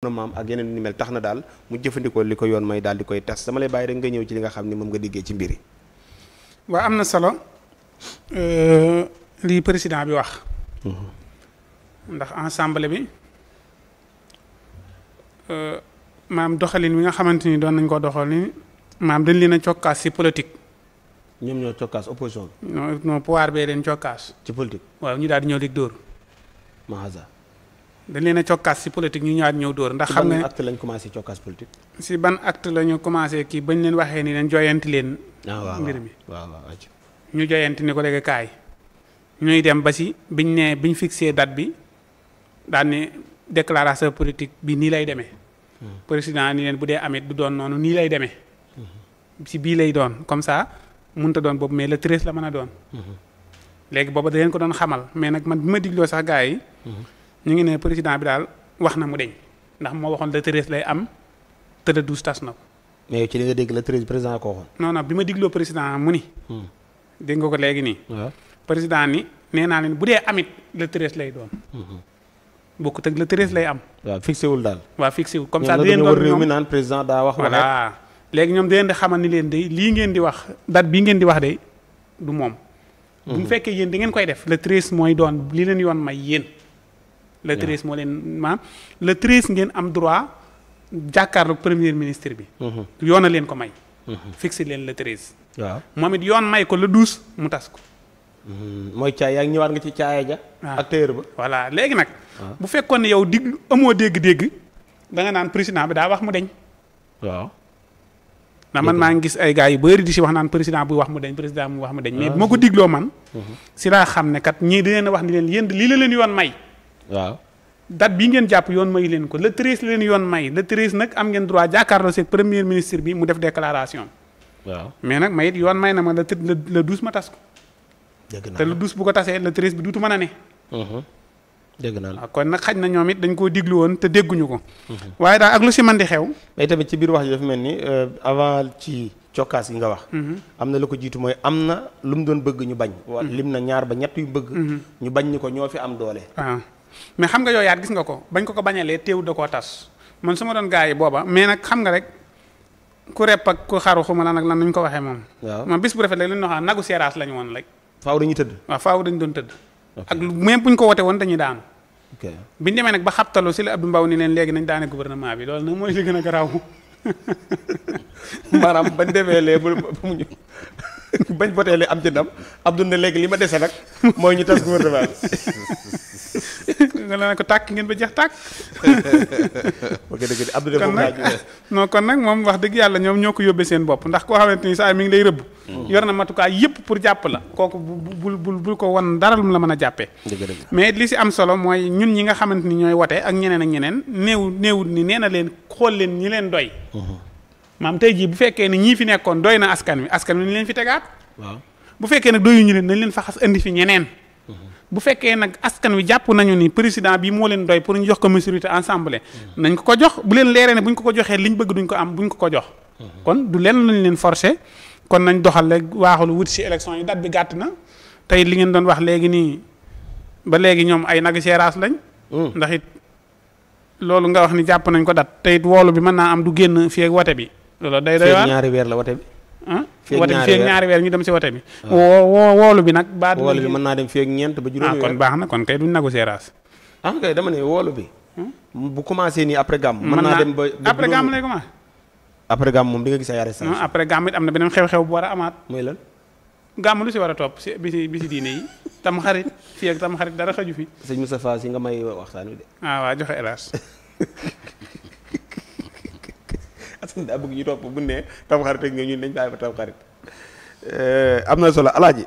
maam ak yeneen ni mel tax na daal mu jëfandikoo li ko yoon may daal di koy tas dama lay bàyyi rek nga ñëw ci li nga xam ni moom nga déggee ci mbir yi. waaw am na solo lii président bi wax. ndax assemblée bi maam doxalin wi nga xamante ni doon nañ ko doxal ni maam dañ leen a cokkaas ci politique. ñoom ñoo cokkaas opposition bi. non pouvoir bee leen cokkaas. ci politique. waaw ñu daal di ñëw di dóor. Mahaza. dañ leen a cokkaas ci politique ñu ñëwaat ñëw dóor ndax. xam nga ci ban acte lañ commencé cokkaas politique. ci ban acte la ñu commencé kii bañ leen waxee ni leen joyanti leen. mbir mi waaw ñu joyanti ni ko léegi kaay. ñuy dem ba ci biñ fixé date bi daal ni déclaration politique bi nii lay demee. président ni leen bu dee amit du doon noonu nii lay demee. ci bii lay doon comme ça mënut a doon boobu mais le 13 la mën a doon. léegi booba da leen ko doon xamal mais nag man bi ma digloo sax gars yi. ñu ngi ne président bi daal wax na mu deñ ndax moo waxoon le 13 lay am te le 12 tas na ko. mais yow ci li nga dégg le 13 président ko waxoon. non bi ma digloo président mu ni. dégg nga ko léegi nii. waaw président ni nee naa leen bu dee amit le 13 lay doon. bokkut ak le 13 lay am. waaw fixé wul daal. waaw fixé wul comme ça. di leen doon réew mi naan président daa wax. voilà léegi ñoom di leen di xamal ni leen de lii ngeen di wax date bii ngeen di wax de du moom. bu mu fekkee yéen da ngeen koy def le 13 mooy doon li leen yoon may yéen. le 13 moo leen maanaam le 13 ngeen am droit jàkkaarloog premier ministre bi. yoon a leen ko may. fixé leen le 13. waaw moom it yoon may ko le 12 mu tas ko. mooy caay yaa ngi ñëwaat nga ci caaya ja. ak téer ba. voilà léegi nag. bu fekkoon ne yow diglu amoo dégg-dégg da nga naan président bi daa wax mu deñ. waaw. ndax man maa ngi gis ay gars yu bëri di si wax naan président bu wax mu deñ président bu wax mu deñ. mais bu ma ko digloo man. si laa xam ne kat ñii dinañ wax ni leen yéen lii la leen yoon may. waaw. date bii ngeen jàpp yoon may leen ko le 13 leen yoon may le 13 nag am ngeen droit jàkkaarloo seeg premier ministre bi mu def déclaration. waaw mais nag may it yoon may na ma le 12 ma tas ko. dégg naa te le 12 bu ko tasee le 13 bi duutu mën a ne. dégg naa la waaw kon nag xaj na ñoom it dañ koo diglu woon te dégguñu ko. waaye daal ak lu si mën di xew. mais tamit ci biir wax ji dafa mel ni avant ci cokkaas gi nga wax. am na lu ko jiitu mooy am na lu mu doon bëgg ñu bañ. lim na ñaar ba ñett yu bëgg. ñu bañ ni ko ñoo fi am doole. waaw mais xam nga yooyu yaat gis nga ko bañ ko bañalee teew da koo tas man su ma doon gaa yi booba mais nag xam nga rek ku repp ak ku xaru xuma lan ak lan nuñ ko waxee moom. waaw man bis bu rafet rek li ñu wax nagu seeraas lañu woon rek. faaw dañuy tëdd. waaw faaw dañu doon tëdd. ak lu même buñ ko wote woon dañuy daanu. ok biñu demee nag ba xabtaloo si la Abdou Mbow ni leen léegi nañ daane gouvernement bi loolu nag mooy li gën a garaaw. maanaam bañ demee lee ba mu ñu bañ botee lee am ci ndam Abdou ne léegi li ma dese nag mooy ñu tas gouvernement bi. nga la ne ko tàkk ngeen ba jeex tàkk. ok dëgg Abdou kon nag non kon nag moom wax dëgg yàlla ñoom ñoo ko yóbbee seen bopp ndax koo xamante ni saa mi ngi lay rëbb. yor na matukaay yëpp pour jàpp la kooku bul ko wan dara lu mu la mën a jàppee. mais li si am solo mooy ñun ñi nga xamante ni ñooy wote ak ñeneen ak ñeneen néewut ni nee na leen xool leen ñi leen doy. maam tey jii bu fekkee ne ñii fi nekkoon doy na askan wi ni leen fi tegaat. waaw bu fekkee nag doyuñu leen nañ leen faxas indi fi ñeneen. bu fekkee nag askan wi jàpp nañu ni président bi moo leen doy pour ñu jox ko majorité assemblée. nañ ko jox bu leen leeree ne buñ ko joxee liñ bëgg duñ ko am buñ ko jox. kon du leen lañ leen forcé kon nañ doxal rek waaxul wut si élection yi date bi gàtt na tey li ngeen doon wax léegi nii ba léegi ñoom ay nag seeraas lañ. ndax it loolu nga wax ni jàpp nañ ko date te it woolu bi mën naa am du génn fii ak wote bi. loolu day doy waar ñaari weer la wote bi. fii ak ñaari weer ñu dem si wote bi. woolu bi nag. woolu bi mën naa dem fii ak ñeent ba juróomi weer. kon baax na kon kay duñ nagu seeraas. kay dama ne woolu bi. bu commencé nii après gàmm. mën naa dem ba après gàmm lay commencé. après gàmm moom di nga gis ay arrestation. après gàmm it am na beneen xew-xew bu war a amaat. mooy lan. gàmm lu si war a topp si bisi diine yi tam xarit fii ak tam xarit dara xaju fi. sëñ Moustapha si nga may waxtaan wi de. waaw joxe hélas. asan daa bëgg ñu topp bu ne tam xarit ak ñun dañ bàyyi ba tam xarit am na solo alaaji